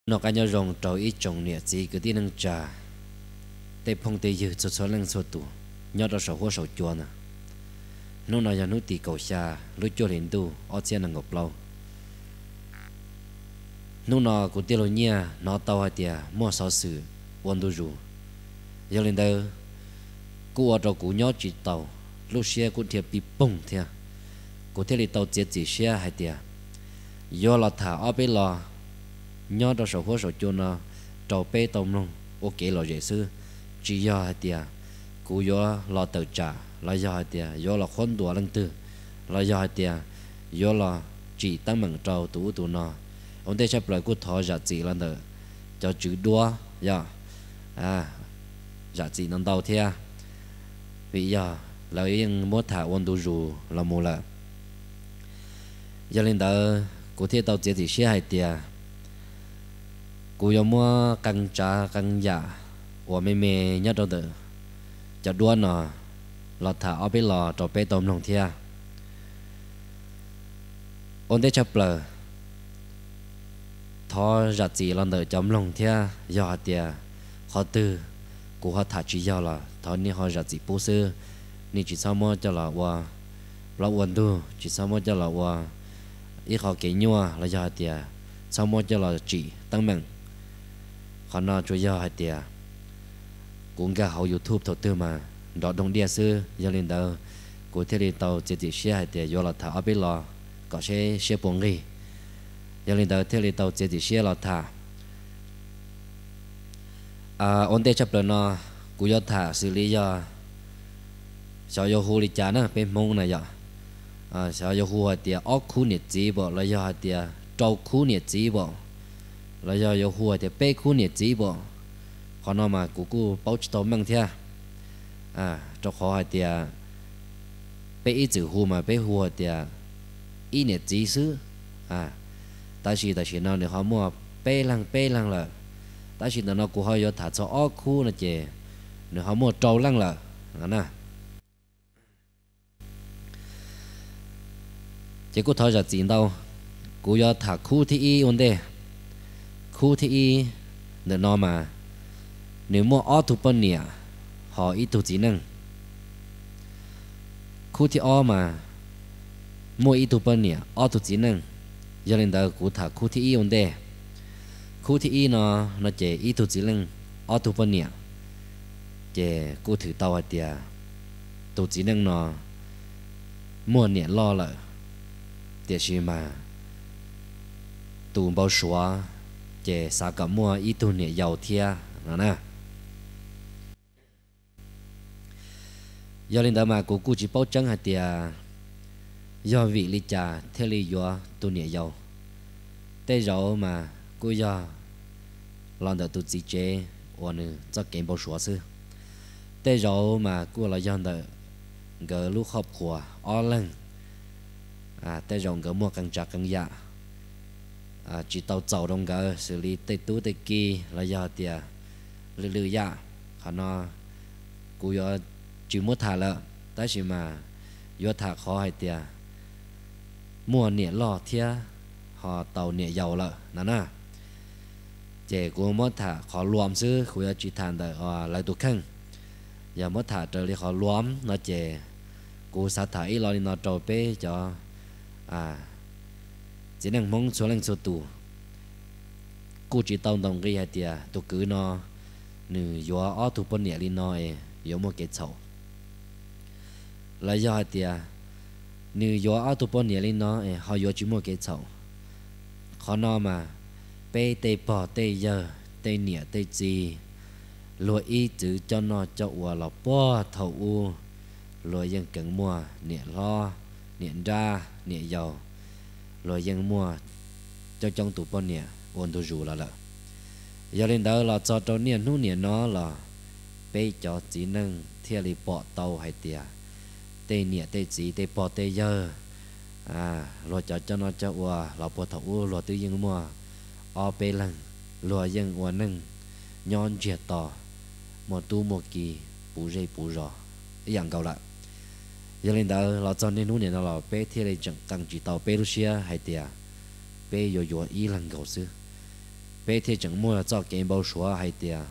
Noj qab nyob zoo rau ib tsoom niam txiv kwv tij neej tsa, tej phooj tej ywg txhua txhua leej txhua tus nyob rau saum huab saum cua ntawd. Hnub no yog hnub tim kaum xya lub cuaj hlis ntuj ob txhiab nees nkaum plaub. Hnub no kuv tij laug Nyiaj hnov tau hais tias muaj xov xwm ua ntu zus, yog li ntawd kuj ua rau kuv nyob tsis taus, lub siab kuj dhia pij poog thiab. Kuv thiaj li tau txiav txim siab hais tias yuav los tham ob peb lo nyob rau saum huab saum cua no rau peb tau mloog ua kev lom zem xwb, tsis yog hais tias kuv yuav los tawm tsam los yog hais tias yuav los qhuab ntuas leej twg, los yog hais tias yuav los tsim teeb meem rau tus ub tus no. Ua ntej tshaj plaws kuj thov zam txim los ntawm cov tswv duab, yog zam txim ntau ntau thiab, vim yog lawv yeej muab tham ua ntu zus los mus lawm. Yog li ntawd kuv thiaj tau txiav txim siab hais tias kuv yuav muab qee tsav qee yam uas me me nyob rau ntawm cov duab no los tham ob peb lo rau peb tau mloog thiab. Ua ntej tshaj plaws thov zam txim los ntawm cov mloog thiab, yog hais tias qhov twg kuv ho tham tsis yog los thov nej ho zam txim pub xwb. Nej tsis txhob muab coj los ua plaub ua ntug, tsis txhob muab coj los ua ib qho kev nyuaj los yog hais tias txhob muab coj los tsim teeb meem. Qhov no tsuas yog hais tias kuv nkag hauv YouTube thaum twg mas nrov doog diaj xwb, yog li ntawd kuv thiaj li tau txiav txim siab hais tias yuav los tham ob peb lo kom seb siab puas nqig. Yog li ntawd thiaj li tau txiav txim siab los tham. Ua ntej tshaj plaws no kuv yuav tham xws li yog xyov yuav hu li cas na, peb Hmoob na yom, xyov yuav hu hais tias ob khub niam txiv pom los yog hais tias rau khub niam txiv pom, los yog yuav hu hais tias peb khub niam txiv pom. Qhov no mas kuv kuj paub tsis tau meej thiab, rau qhov hais tias peb ib txwm hu mas peb hu hais tias ib niam txiv xwb. Tab sis tam sim no nws ho muaj peb leeg peb leeg lawm, tab sis ntawm no kuv ho yuav tham txog ob khub no ces nws ho muaj rau leej lawm no na. Ces kuj thov zam txim ntau, kuv yuav tham khub thib ib ua ntej. Khub thib ib ntawm no mas nws muaj ob tug poj niam ho ib tug txiv neej. Khub thib ob mas muaj ib tug poj niam ob tug txiv neej, yog li ntawd kuv tham khub thib ib ua ntej. Khub thib ib no, no ces ib tug txiv neej ob tug poj niam, ces kuj thwm tau hais tias tus txiv neej no muaj niam loj lawm, tiam sis mas tus npau suav ces xav kom muaj ib tug niam yau thiab no na. Yog li ntawd mas kuv kuj tsis paub tseeb hais tias yog vim li cas thiaj li yuav tus niam yau. Tej zaum mas kuj yog los ntawm tus txiv tsev uas nws txoj kev npau suav xwb. Tej zaum mas kuj los yog ntawm nkawd lub qhov qhuas ob leeg, tej zaum nkawd muaj qee tsav qee yam tsis tau txaus rau nkawd xws li tej tub tej ki los yog tias lwm lwm yam. Qhov no kuv yuav tsis muab tham lawm, tab sis mas yuav tham qhov hais tias muaj niam loj thiab ho tau niam yau lawm no na. Ces kuv muab tham qhov luam xwb, kuv yuav tsis tham ntawm lawv tus kheej. Yog muab tham raws li qhov luam no ces kuv xav tham ib lo li no rau peb cov txiv neej Hmoob txhua leej txhua tus. Kuj tsis tau ntaus nqi hais tias tus kwv no nws yuav ob tug poj niam li no es yuav muaj kev txhaum, los yog hais tias nws yuav ob tug poj niam li no es ho yuav tsis muaj kev txhaum. Qhov no mas peb tej pog tej yawg tej niam tej txiv luag ib txwm coj noj coj ua los puag thaum ub, luag yeej kheev muaj niam hlob, niam nrab, niam yau, luag yeej muaj coob coob tus poj niam ua ntu zus los lawm. Yog li ntawd los txog rau niaj hnub niam no los peb cov txiv neej thiaj li pom tau hais tias tej niam tej txiv tej pog tej yawg luag cov coj noj coj ua los puag thaum ub luag twb yeej muaj ob peb leeg, luag yeej ua neej nyob ntsiag to, muaj tub muaj ki puv zej puv zos ib yam nkaus lawm. Yog li ntawd los txog niaj hnub niam no los peb thiaj li tseem qee tsis tau peb lub siab hais tias peb yuav yuav ib leeg nkaus xwb. peb thiaj tseem muaj txoj kev npau suav hais tias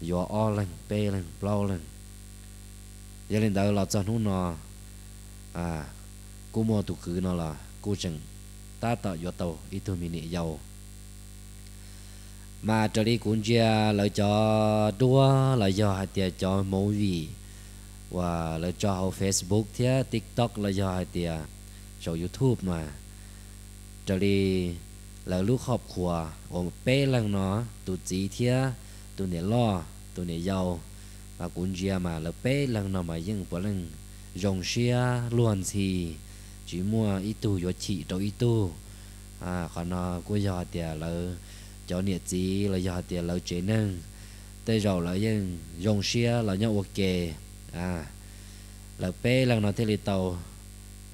yuav ob leeg, peb leeg, plaub leeg. Yog li ntawd los txog hnub no, kuj muaj tus kwv no los kuj tseem tab tom yuav tau ib tug me niam yau. Mas raws li kuv ntsia lawv cov duab los yog hais tias cov movie uas lawv tso hauv Facebook thiab TikTok los yog hais tias saum YouTube mas, raws li lawv lub qhov khuas uas peb leeg no, tus txiv thiab tus niam loj, tus niam yau, mas kuv ntsia mas lawv peb leeg no mas yeej puav leej zoo siab luag ntxhi, tsis muaj ib tug yuav chim rau ib tug. Qhov no kuj yog hais tias lawv cov niam txiv los yog hais tias lawv tsev neeg, tej zaum lawv yeej zoo siab los nyob ua ke. Lawv peb leeg no thiaj li tau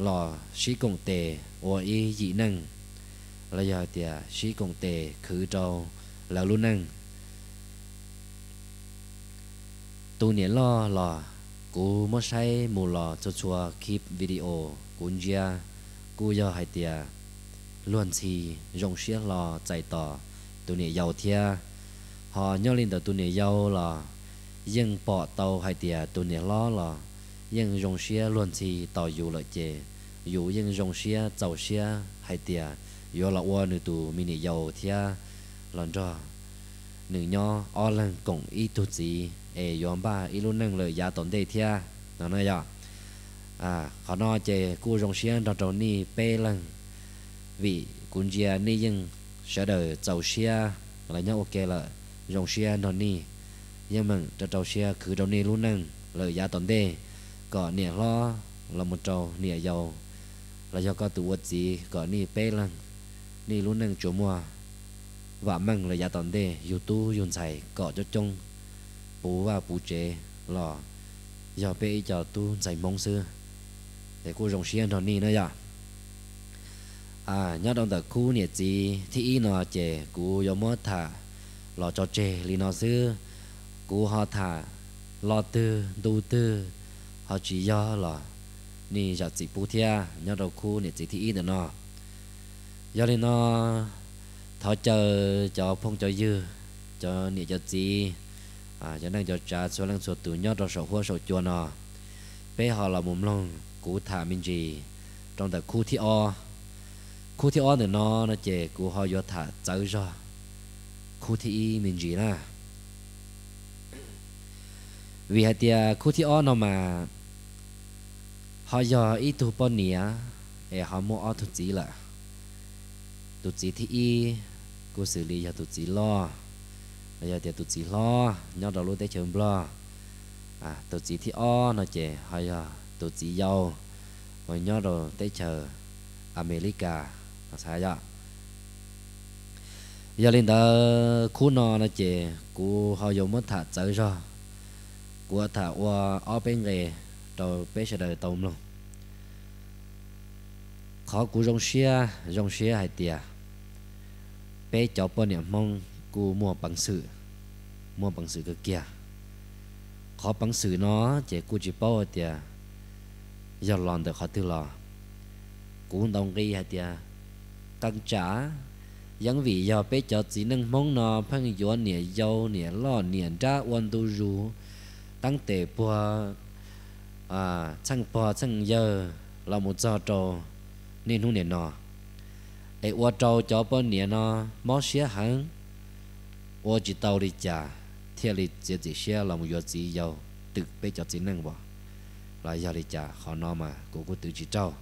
los sib koom tes ua ib yim neej, los yog hais tias sib koom tes khwv rau lawv lub neej. Tus niam loj los kuv muab saib mus los txhua txhua clip video kuv ntsia kuj yog hais tias luag ntxhi, zoo siab hlo txais tos tus niam yau thiab. Ho nyob li ntawm tus niam yau los yeej pom tau hais tias tus niam hlob los yeej zoo siab luag ntxhi tos yus lawm ces yus yeej zoo siab txaus siab hais tias yuav los ua nws tus me niam yau thiab los nrog nws nyob ob leeg koom ib tug txiv es yuav npaj ib lub neej lawm yav tom ntej thiab no na yom. Qhov no ces kuj zoo siab nrog rau nej peb leeg, vim kuv ntsia nej yeej sawv daws txaus siab los nyob ua ke lawm, zoo siab nrog nej, yeej meem rau rau siab khwv rau nej lub neej lawm yav tom ntej, kom niam hlob los mus rau niam yau los yog koj tus ua txiv kom nej peb leeg, nej lub neej tsuas muaj vam meej lawm yav tom ntej, yug tub yug ntxhais kom coob coob, puv vaj puv tsev los yog peb ib co tub ntxhais Hmoob xwb. Es kuj zoo siab nrog nej na yom. Nyob rau ntawm khub niam txiv thib ib no ces kuv yuav muab tham los tso tseg li no xwb. Kuv ho tham lo twg ntu twg ho tsis yog los nej zam txim pub thiab nyob rau khub niam txiv thib ib ntawm no. Yog li no, thov caw cov phooj cov ywg, cov niam cov txiv, cov neej cov tsav txhua leej txhua tus nyob rau saum huab saum cua no, peb ho los mus mloog kuv tham me ntsis rau ntawm khub thib ob. Khub thib ob ntawm no no ces kuv ho yuav tham txawv zog khub thib ib me ntsis na. Vim hais tias khub thib ob no mas ho yog ib tug poj niam es ho muaj ob tug txiv lawm. Tus txiv thib ib kuj xws li yog tus txiv loj, los yog tias tus txiv hlob nyob rau lub teb chaws Nplog. Tus txiv thib ob no ces ho yog tus txiv yau uas nyob rau teb chaws Amelikas no xav yom. Yog li ntawd khub no no ces kuv ho yuav muab tham txawv zog, kuv tham ua ob peb nqe rau peb sawv daws tau mloog. Qhov kuv zoo siab, zoo siab hais tias peb cov poj niam Hmoob kuj muaj peev xwm, muaj peev xwm kawg kiag. Qhov peev xwm no ces kuj tsis paub hais tias yog los ntawm qhov twg los. Kuv ntaus nqi hais tias qee tsam yeej vim yog peb cov txiv neej Hmoob no pheej yuav niam yau niam loj niam nrab ua ntu zus, teeb tes puag txheej pog txheej yawg los mus txog rau niaj hnub nim no, es ua rau cov poj niam no mob siab heev, ua tsis tau li cas thiaj li txiav txim siab los mus yuav txiv yau twm peb cov txiv neej as, los yog li cas qhov no mas kuv kuj twv tsis raug,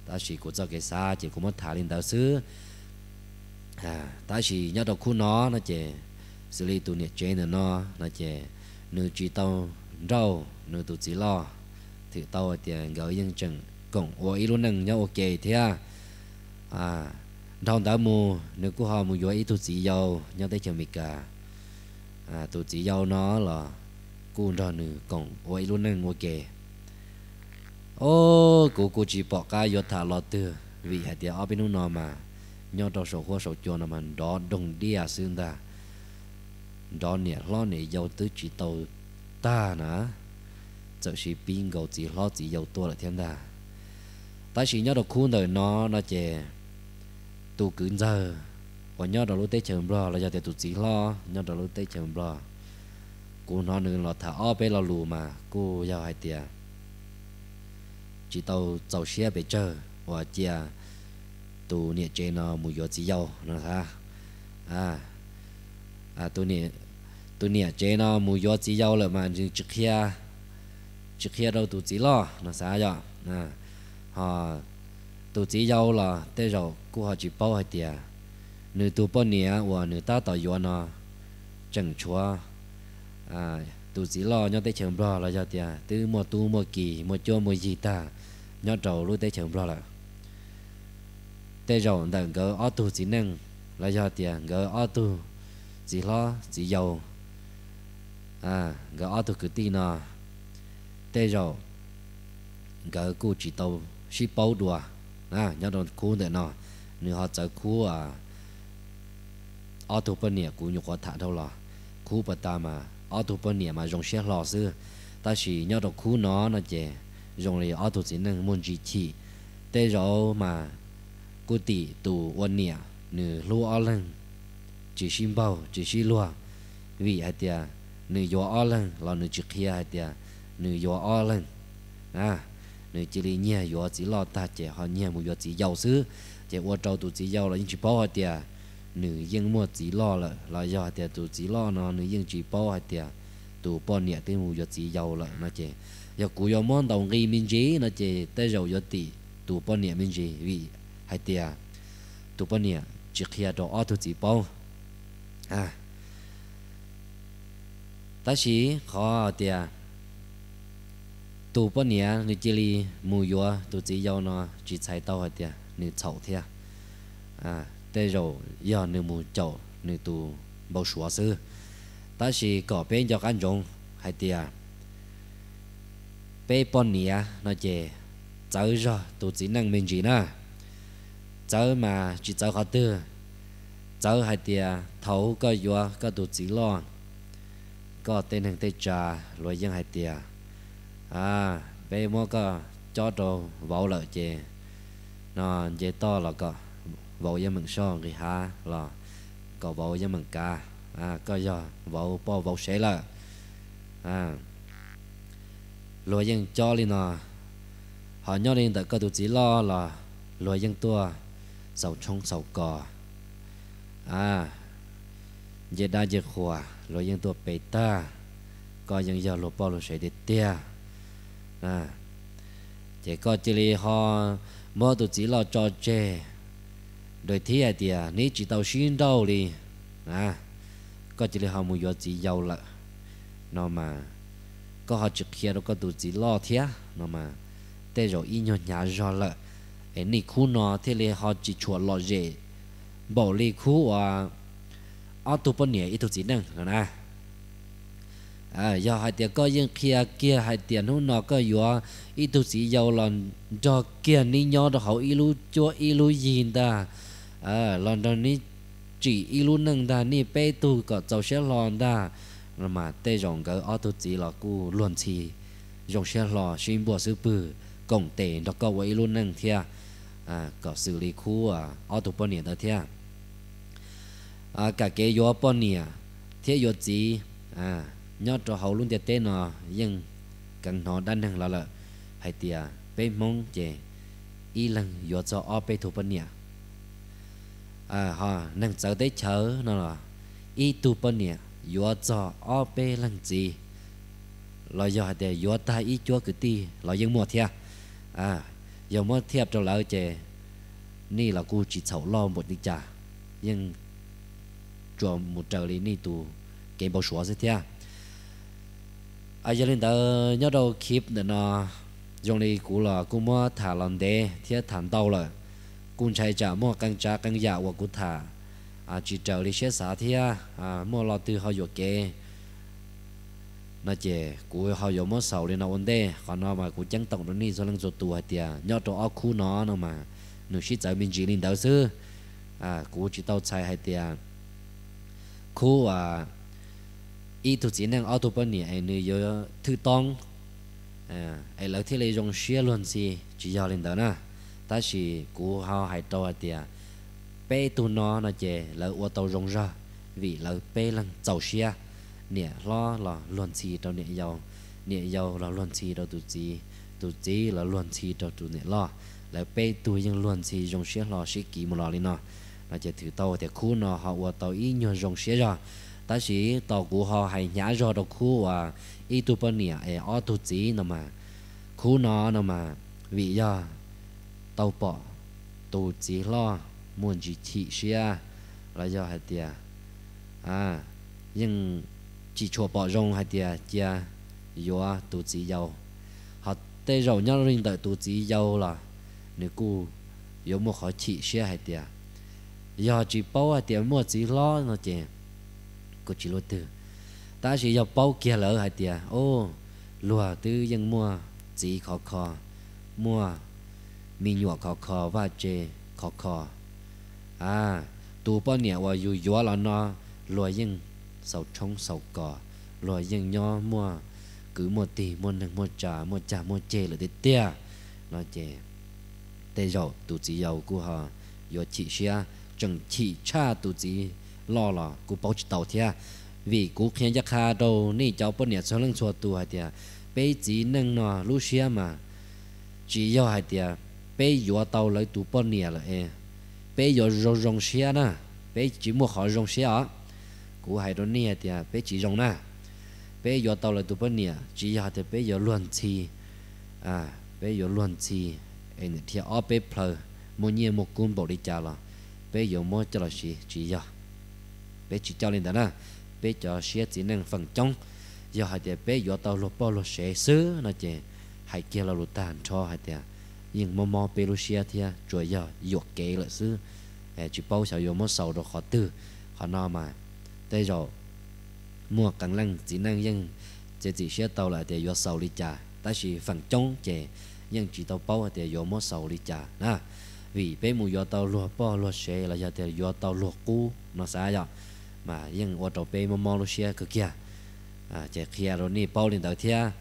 tab sis kuv txoj kev xav ces kuv muab tham li ntawd xwb. Tab sis nyob rau khub no no ces xws li tus niam tsev ntawm no no ces nws tsis tau nrauj nws tus txiv loj, thwm tau hais tias nkawd yeej tseem koom ua ib lub neej nyob ua ke thiab. Dhau ntawd mus nws kuj ho mus yuav ib tug txiv yau nyob teb chaws Amelikas. Tus txiv yau no los kuj nrog nws koom ua ib lub neej ua ke. Os, kuv kuj tsis pom qab yuav tham los twg vim hais tias ob peb hnub no mas nyob rau saum huab saum cua no mas nrov doog diaj xwb ntag. Nrov niam hlob niam yau twb tsis tau tag na, txawm sis pib nkaus txiv hlob txiv yau tuaj lawm thiab ntag. Tab sis nyob rau khub ntawm no no ces tus kwv ntxawg uas nyob rau lub teb chaws Nplog los yog tias tus txiv hlob nyob rau lub teb chaws Nplog, kuv hnov nws los tham ob peb lo lus mas kuj yog hais tias tsis tau txaus siab pes tsawg uas cia tus niam tsev no mus yuav txiv yau no xav. Tus niam tsev no mus yuav txiv yau lawm mas nws tsis qhia, tsis qhia rau tus txiv loj no xav yom. Ho tus txiv yau los tej zaum kuj ho tsis paub hais tias nws tus poj niam uas nws tab tom yuav no tseem tshuav tus txiv loj nyob teb chaws Nplog los yog tias twb muaj tub muaj ki muaj cuab muaj yig tag nyob rau lub teb chaws Nplog lawm. Tej zaum ntawm nkawd ob tug txiv neej los yog tias nkawd ob tug txiv hlob txiv yau, nkawd ob tug kwv tij no tej zaum nkawd kuj tsis tau sib paub dua. Nyob rau khub ntawm no, nws ho txawv khub ob tug poj niam kuv nyuam qhuav tham dhau los, khub pas tas mas ob tug poj niam mas zoo siab hlo xwb, tab sis nyob rau khub no no ces zoo li ob tug txiv neej muaj ntsis chim. Tej zaum mas kuj tim tus ua niam nws hlub ob leeg tsis sib npaug tsis sib luag, vim hais tias nws yuav ob leeg los nws tsis qhia hais tias nws yuav ob leeg. Nws cia li nyiag yuav txiv loj tag ces ho nyiag mus yuav txiv yau xwb, ces ua rau tus txiv yau los yeej tsis paub hais tias nws yeej muaj txiv loj lawm los yog hais tias tus txiv loj no nws yeej tsis paub hais tias tus poj niam twb mus yuav txiv yau lawm no ces yog kuv yuav muab ntaus nqi me ntsis no ces tej zaum yuav tim tus poj niam me ntsis vim hais tias tus poj niam tsis qhia rau ob tug txiv paub. Tab sis qhov tias tus poj niam nws cia li mus yuav tus txiv yau no tsis txhais tau hais tias nws txhaum thiab. Tej zaum yog nws mus caum nws tus npau suav xwb. Tab sis kom peb nco qab ntsoov hais tias peb poj niam no ces txawv zog tus txiv neej me ntsis na. Txawv mas tsis txawv qhov twg, txawv hais tias thaum koj yuav koj tus txiv loj, koj tej neeg tej tsa luag yeej hais tias peb muab koj cob rau vauv lawm ces no nce toj los kom vauv yeej meem soj, nqis hav los kom vauv yeej meem kav, koj yog vauv poj vauv sev lawm. Luag yeej cob li no, ho nyob li ntawm koj tus txiv loj los luag yeej tuaj xaus tshoob xaus kos, nce dab nce qhuas luag yeej tuaj pe tag, koj yeej yog luag poj luag sev tiag tiag. Ces koj cia li ho muab tus txiv loj tso tseg, rau thiab hais tias neb tsis tau sib nrauj li, koj cia li ho mus yuav txiv yau lawm no mas, koj ho tsis qhia rau koj tus txiv loj thiab no mas, tej zaum ib nyuag hnyav zog lawm, es nej khub no thiaj li ho tsis tshua lom zem npaum li khub uas ob tug poj niam ib tug txiv neej no na. Yog hais tias koj yeej qhia kiag hais tias hnub no koj yuav ib tug txiv yau los nrog kiag neb nyob rau hauv ib lub cuab ib lub yig ntag, los nrog neb tsim ib lub neej ntag, nej peb tug kom txaus siab hlo ntag, no mas tej zaum nkawd ob tug txiv los kuj luag ntxhi zoo siab hlo sib npuaj xub pwg koom tes nrog koj ua ib lub neej thiab, kom xws li khub ob tug poj niam ntawd thiab. Kam kev yuav poj niam thiab yuav txiv nyob rau hauv lub ntiaj teb no yeej keev hnov dab neeg los lawm hais tias peb Hmoob ces ib leeg yuav txog ob peb tug poj niam. Ho neeg txawv teb chaws no los ib tug poj niam yuav txog ob peb leeg txiv, los yog hais tias yuav tag ib cuab kwv tij los yeej muaj thiab. Yog muab thiaj rau lawv ces nej los kuj tsis txhaum loj npaum li cas, yeej tsuas mus raws li nej tus kev npau suav xwb thiab. Yog li ntawd nyob rau clip ntawm no, zoo li kuv los kuj muab tham los ntev thiab tham ntau lawm, kuj ntshai tsam muaj qee tsav qee yam uas kuv tham tsis raws li siab xav thiab muaj lo twg ho yuam kev no ces kuv ho yuav muab xaus li no ua ntej. Qhov no mas kuv ceeb toom rau nej txhua leej txhua tus hais tias nyob rau ob khub no no mas nws sib txawv me ntsis li ntawd xwb. Kuv tsis tau txhais hais tias khub ib tug txiv neej ob tug poj niam es nws yuav thwj toob es lawv thiaj li zoo siab luag ntxhi, tsis yog li ntawd na. Tab sis kuv ho hais rau hais tias Peb tug no no ces lawv ua tau zoo zog, vim lawv peb leeg txaus siab. Niam hlob los luag ntxhi rau niam yau, niam yau los luag ntxhi rau tus txiv, tus txiv los luag ntxhi rau tus niam loj. Lawv peb tug yeej luag ntxhi zoo siab hlo sib kiv mus los li no, no ces thwm tau tias khub no ho ua tau ib nyuag zoo siab zog. Tab sis tos kuv ho hais hnyav zog rau khub uas ib tug poj niam es ob tug txiv no mas, khub no no mas, vim yog tau pom tus txiv loj muaj ntsis chim siab, los yog hais tias yeej tsis tshua pom zoo hais tias cia yuav tus txiv yau. Ho tej zaum nyob li ntawm tus txiv yau los nws kuj yuav muaj qhov chim siab hais tias yog tsis paub hais tias muaj txiv hlob no ces kuj tsis luaj twg. Tab sis yog paub kiag lawm hais tias, o, luag twb yeej muaj txiv khov kho, muaj me nyuam khov kho, vaj tse khov kho, a, tus poj niam uas yus yuav los no luag yeej xaus tshoob xaus kos, luag yeej nyob muaj kwv muaj tij, muaj neeg muaj tsav, muaj cag muaj ceg lawm tiag tiag, no ces tej zaum tus txiv yau kuj ho yuav chim siab, tseem chim tshaj tus txiv loj los kuj paub tsis tau thiab. Vim kuv qhia ncaj qha rau nej cov poj niam txhua leej txhua tus hais tias peb txiv neej no lub siab mas tsis yog hais tias peb yuav tau lawv tus poj niam lawm es peb yuav zoo zoo siab na, peb tsis muaj qhov zoo siab os. Kuv hais rau nej hais tias peb tsis zoo na. Peb yuav tau lawv tus poj niam tsis yog hais tias peb yuav luag ntxhi, peb yuav luag ntxhi es nws dhia ob peb plhaw, muaj nyiaj muaj kub npaum li cas los peb yuav muab coj los siv, tsis yog. Peb tsis coj li ntawd na. Peb cov siab txiv neej feem coob, yog hais tias peb yuav tau luag poj luag sev xwb no ces hais kiag lo lus tag nrho hais tias yeej mob mob peb lub siab thiab tsuas yog yuam kev lawm xwb, tsis paub xyov yuav muab xaus rau qhov twg. Qhov no mas tej zaum muaj qee leej txiv neej yeej txiav txim siab tau lawm tias yuav xaus li cas, tab sis feem coob ces yeej tsis tau paub hais tias yuav muab xaus li cas na. Vim peb mus yuav tau luag poj luag sev los yog tias yuav tau luag qub no xav yom, mas yeej ua rau peb mob mob lub siab kawg kiag. Ces qhia rau nej paub li ntawd thiab.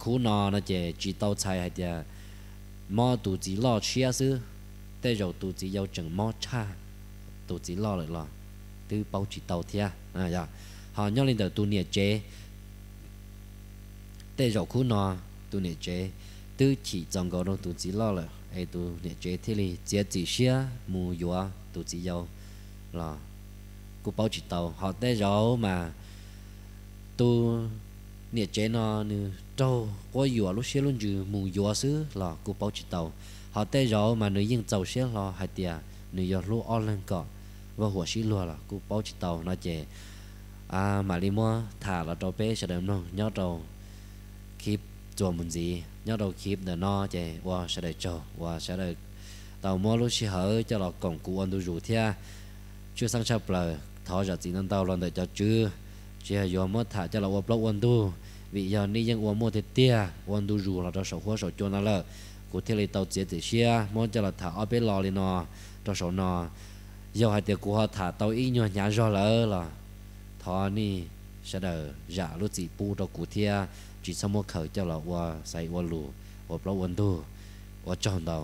Khub no no ces tsis tau txhais hais tias mob tus txiv loj siab xwb, tej zaum tus txiv yau tseem mob tshaj tus txiv loj lawm los twb paub tsis tau thiab. Ho nyob li ntawm tus niam tsev, tej zaum khub no tus niam tsev twb chim txaus nkaus rau tus txiv loj lawm es tus niam tsev thiaj li txiav txim siab mus yuav tus txiv yau los kuj paub tsis tau. Ho tej zaum mas tus niam tsev no nws raug quab yuam lub siab lub ntsws mus yuav xwb los kuj paub tsis tau. Ho tej zaum mas nws yeej txaus siab hlo hais tias nws yuav hlub ob leeg kom vaj huam sib luag los kuj paub tsis tau no ces mam li muab tham los rau peb sawv daws mloog nyob rau khib txuas mus ntxiv. Nyob rau khib ntawm no ces ua sawv daws tsaug uas sawv daws tau muab lub sij hawm coj los koom kuv ua ntu zus thiab. Tshwj xeeb tshaj plaws thov zam txim ntau ntau los ntawm cov tswv, tsis yog yuav muab tham coj los ua plaub ua ntug, vim yog nej yeej ua muaj tiag tiag ua ntu zus los rau saum huab saum cua no lawm, kuv thiaj li tau txiav txim siab muab coj los tham ob peb lo li no rau saum no. Yog hais tias kuv ho tham tau ib nyuag hnyav zog lawm los thov nej sawv daws zam lub txim pub rau kuv thiab tsis txhob muab khaws coj los ua xaiv ua lus ua plaub ua ntug. Ua tsaug ntau.